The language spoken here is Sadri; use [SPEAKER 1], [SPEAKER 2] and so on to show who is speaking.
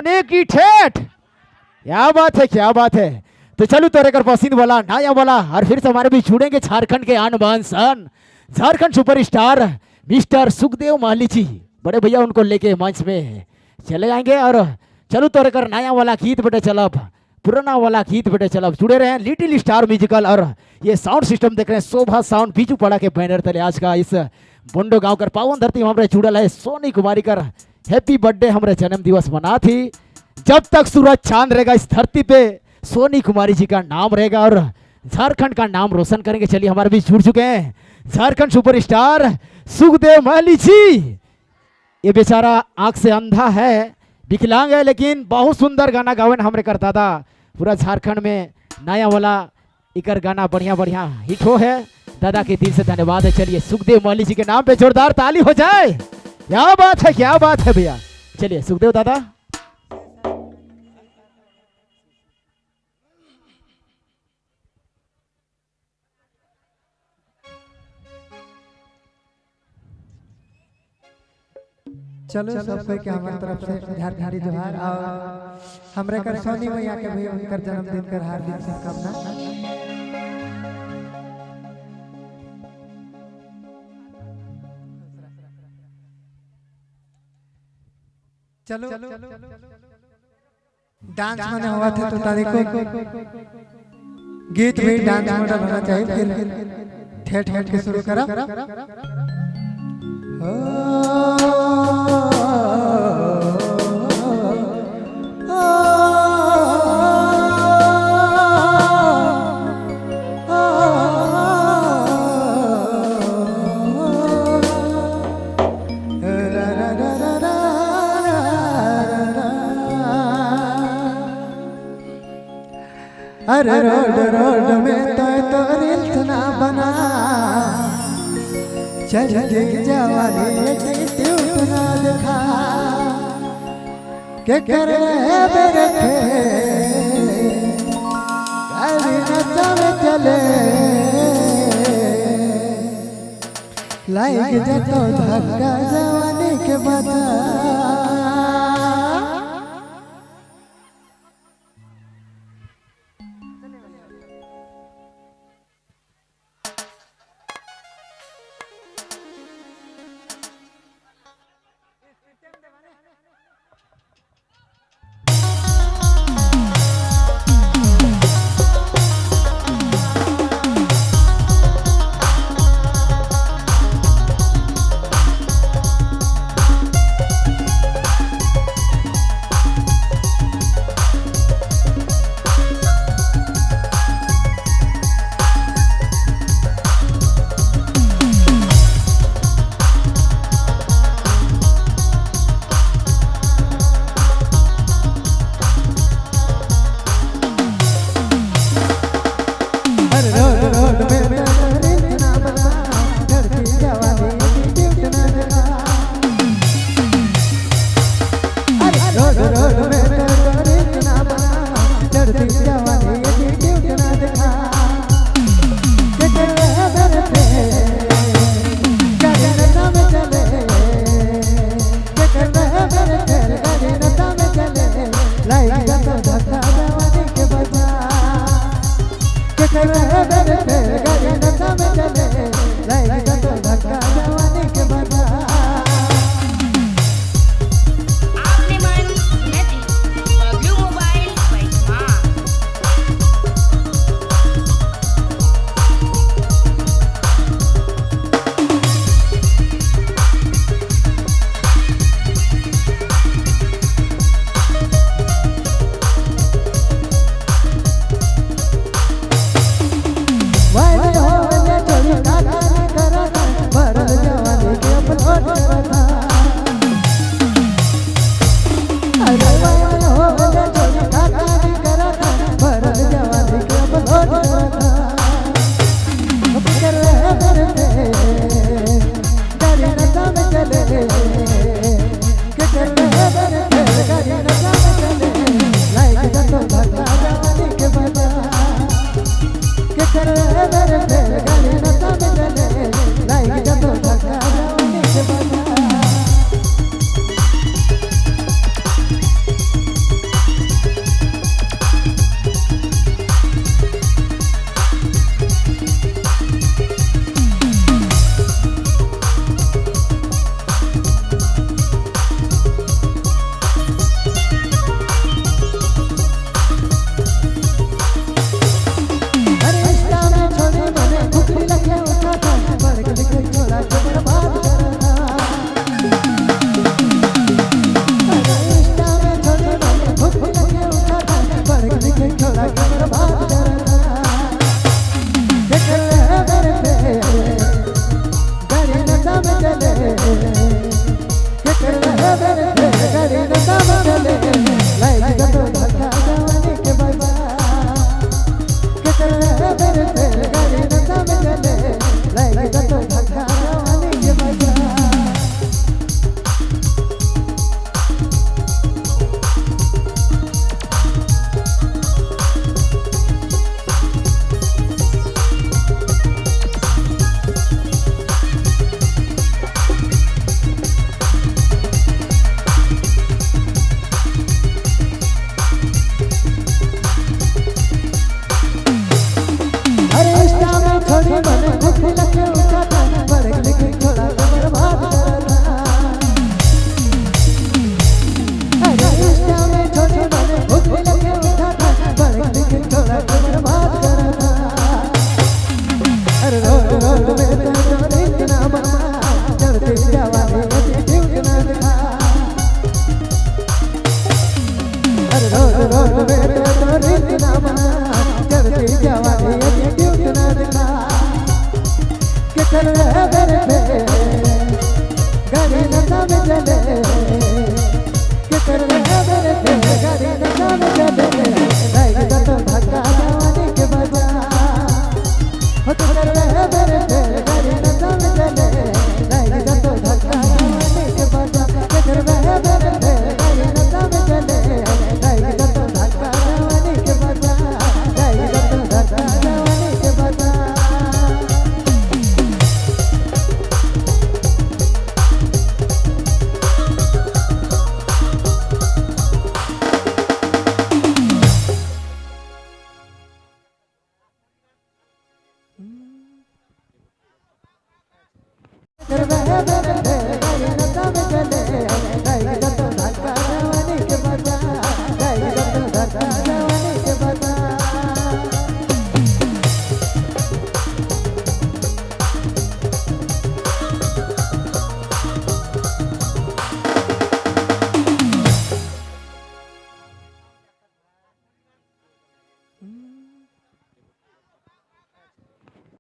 [SPEAKER 1] सोने की ठेठ। क्या बात है, क्या बात है। तो चलो तोरे कर पसंद वाला नया वाला और फिर से हमारे भी जुड़ेंगे झारखंड के आन बान शान झारखंड सुपरस्टार मिस्टर सुखदेव माली जी, बड़े भैया उनको लेके मंच में चले आएंगे। और चलो तोरे कर नया वाला गीत बेटे चलब, पुराना वाला गीत बेटे चलब, जुड़े रहे लिटिल स्टार म्यूजिकल। और ये साउंड सिस्टम देख रहे हैं शोभा साउंड बीजू पड़ा के बैनर तले आज का इस बोंडो गांव कर पावन धरती हमारे जुड़ल है सोनी कुमारी कर हैप्पी बर्थडे हमारे जन्म दिवस मना थी। जब तक सूरज चांद रहेगा इस धरती पे सोनी कुमारी जी का नाम रहेगा और झारखंड का नाम रोशन करेंगे। चलिए हमारे बीच जुड़ चुके हैं झारखंड सुपरस्टार सुखदेव माली जी। ये बेचारा आंख से अंधा है, विकलांग है, लेकिन बहुत सुंदर गाना गावन हमरे कर दादा। पूरा झारखंड में नया वाला इकर गाना बढ़िया बढ़िया हिट हो है। दादा के दिल से धन्यवाद है। चलिए सुखदेव माली जी के नाम पे जोरदार ताली हो जाए। क्या बात है, क्या बात है भैया। चलिए सुखदेव दादा।
[SPEAKER 2] चलो सब के हमारे तरफ से झारखंडी जोहार और हमरे कर सोनी मैया के भी उनकर जन्मदिन कर हार्दिक शुभकामना। चलो डांस मने हुआ थे तो तारीख को गीत भी डांस मॉडल होना चाहिए, फिर ठेठ ठेठ के शुरू करा। अरे रोड रोड में तो रील्स ना बना, चल जवानी एटीट्यूड ना दिखा, के कर रहे मेरे थे गाड़ी न चले, लाइक जतो धक्का जवानी के बचा। रोड में तो रीत ना बना, चढ़ती जवानी एटीट्यूड ना दिखा। के कर रहे मेरे पे गाड़ी नशा में चले, के कर रहे मेरे पे गाड़ी नशा में चले, लाइक तो धक्का जवानी के बजा। हो तो कर रहे मेरे पे गाड़ी नशा में चले, लाइक तो धक्का जवानी के बजा। के कर रहे मेरे पे गाड़ी नशा में चले, लाइक तो धक्का जवानी के बजा, लाइक तो धक्का जवानी के बजा।